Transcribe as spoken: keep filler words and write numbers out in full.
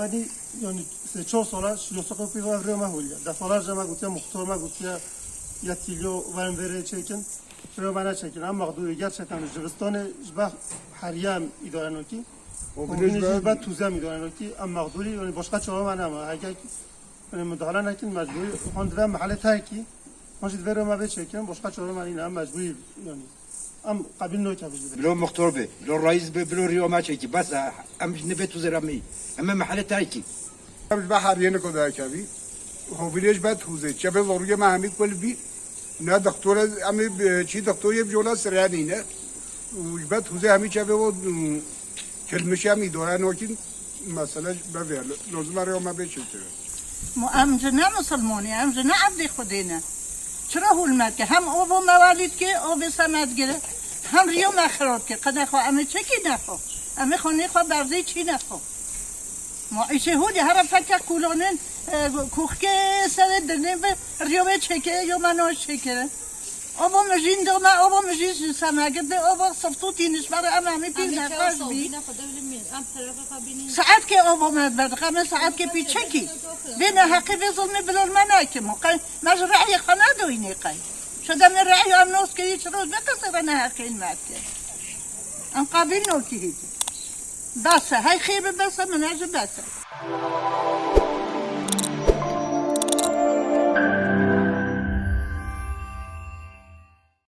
Hadi yani se çar sala şilosa kopî ve rê me holiye. Defalarca me gotiye, muxtar me gotiye, ya tîlyo verin vê rê çekin. Rê me neçekin. Em mexdûrî gerçekten zivistonê ji ber heriye em îdare nokî. O Û bile ji hinî ber jî ji ber tûze em îdare nokî. Em mexdûrî, yani başka çare me nema. Heke yani müdahale nekin mecbûrî. Hon dive mehelê terkî. Hon jî dive rê me vê çekin. Başka çare me nîne. Em mecbûrî yani. Em qebîl noke bijî. Bilo muxtor be, bilo reis be, bilo rîyo me çekî. Bes e, em ji nivê tu zêre mî. Em ê mehelê terkî. Em ji ber heriyê niko derkevî. Hovîlê ji ber tûzê. Çevê zorûyê me hemî kul bî. Ne dixtore, em ê bi, çî dixtorê bi jola sirê nîne. Û ji ber tûzê hemî çevê o, û, kilmişê em îdare nokin. Mesele ji ber vê. Lozim e rêya me bê çêtir. Mo em ji ne musulmonî, em ji ne evdê Xwedê ne. Çira hûl me dike? Hem ovo me welî dike, ovê se me digire, hem riyo me xirab dike. Qede xwe em ê çekî nexwe. Em ê xwe nêxwe berzê çî nexwe. Ma îşê hûlî here feke kûlonên, e, kuxkê serê dinê bi riyo wê çêkire, yo me noş çêkire. Ovo mijîn dixme, ovo mijîn ji se me girde, ovo siftû tîniş bere em hemî pîl nexweş bî. Saetkê ovo me berdixeme, saetkê pî çekî. Vê neheqê vê zilmê bilor me naykim. Qey me ji reyê xwe nedoyînê qey. Şede me reyê em nos kirî çi roz be qesê ve neheqên me dike. Em qabîl nokî hêdî. Bes e, hey xê bi bes e, min e ji bes e.